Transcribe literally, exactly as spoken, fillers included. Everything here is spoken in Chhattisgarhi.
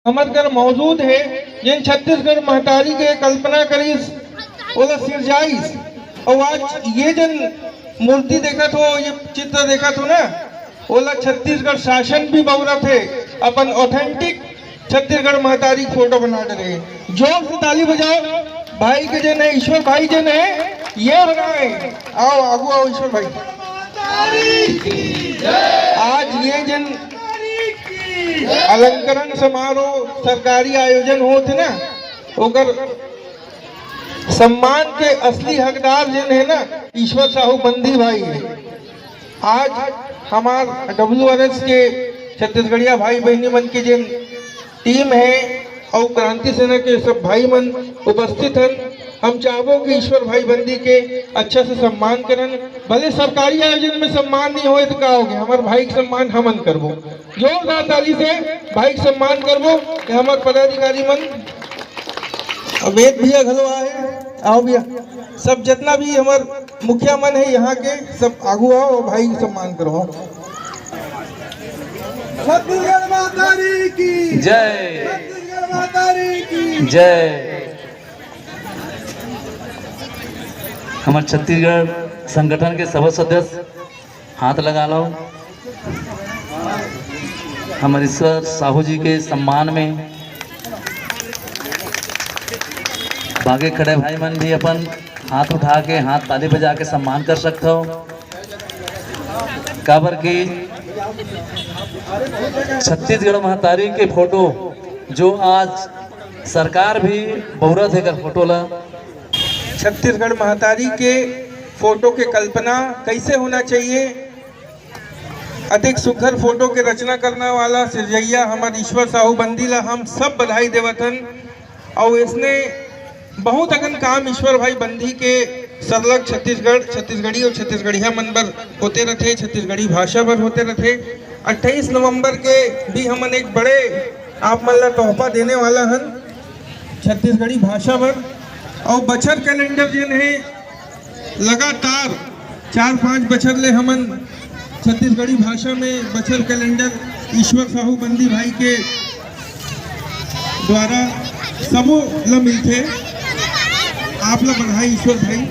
हमर कर मौजूद हे, जेन छत्तीसगढ़ महतारी के कल्पना करिस, ओला सिरजाइस। अउ आज ये जेन मूर्ति देखत हो, ये चित्र देखत हो ना, ओला छत्तीसगढ़ शासन भी बउरत हे, अपन authentic छत्तीसगढ़ महतारी के फोटो बना डरे। जोर से ताली बजाओ, भाई के जेन हे, ईश्वर भाई जेन हे, ये बनाए। आओ, आगू आओ ईश्वर भाई। आज ये जेन अलंकरण समारोह सरकारी आयोजन होत हे ना, ओकर सम्मान के असली हकदार जेन हे ना, ईश्वर साहू बंदी भाई हे। आज हमार डब्ल्यूआरएस के छत्तीसगढ़िया भाई बहिनी मन के जेन टीम हे अउ क्रांति सेना के सब भाई मन उपस्थित हन, हम चाहबो कि ईश्वर भाई बंदी के अच्छा से सम्मान करन। भले सरकारी आयोजन में सम्मान नहीं होए तो का होगे, हमार भाई के सम्मान हमन करबो। जोरदार ताली से भाई के सम्मान करबो। ये हमार पदाधिकारी मन, वेद भैया घलो आए, आओ भैया, सब जितना भी हमार मुखिया मन हे यहाँ के, सब आगू आओ अउ भाई के सम्मान करो। छत्तीसगढ़ महतारी की जय। छत्तीसगढ़ महतारी की जय। हमर छत्तीसगढ़ संगठन के सब सदस्य हाथ लगा लो। हमर ईश्वर साहू जी के सम्मान में बागे खड़े भाई मन भी अपन हाथ उठा के, हाथ ताली बजा के सम्मान कर सकत हो। काबर कि छत्तीसगढ़ महतारी के फोटो जो आज सरकार भी बउरत हे कर फोटो ला। छत्तीसगढ़ महतारी के फोटो के कल्पना कैसे होना चाहिए, अतेक सुघर फोटो के रचना करने वाला सिरजैया हमर ईश्वर साहू बंदी ला हम सब बधाई देवत हन। अउ इसने बहुत अकन काम ईश्वर भाई बंदी के सरलग छत्तीसगढ़, छत्तीसगढ़ी अउ छत्तीसगढ़िया मन बर होते रथे, छत्तीसगढ़ी भाषा बर होते रथे। अट्ठाईस नवंबर के भी हमन एक बड़े आप मन ला तोहफा देने वाला हन छत्तीसगढ़ी भाषा बर। अउ बछर कैलेंडर जेन हे, लगातार चार पांच बछर ले हमन छत्तीसगढ़ी भाषा में बछर कैलेंडर ईश्वर साहू बंदी भाई के द्वारा सबो ल मिलथे। आप ल बधाई ईश्वर भाई।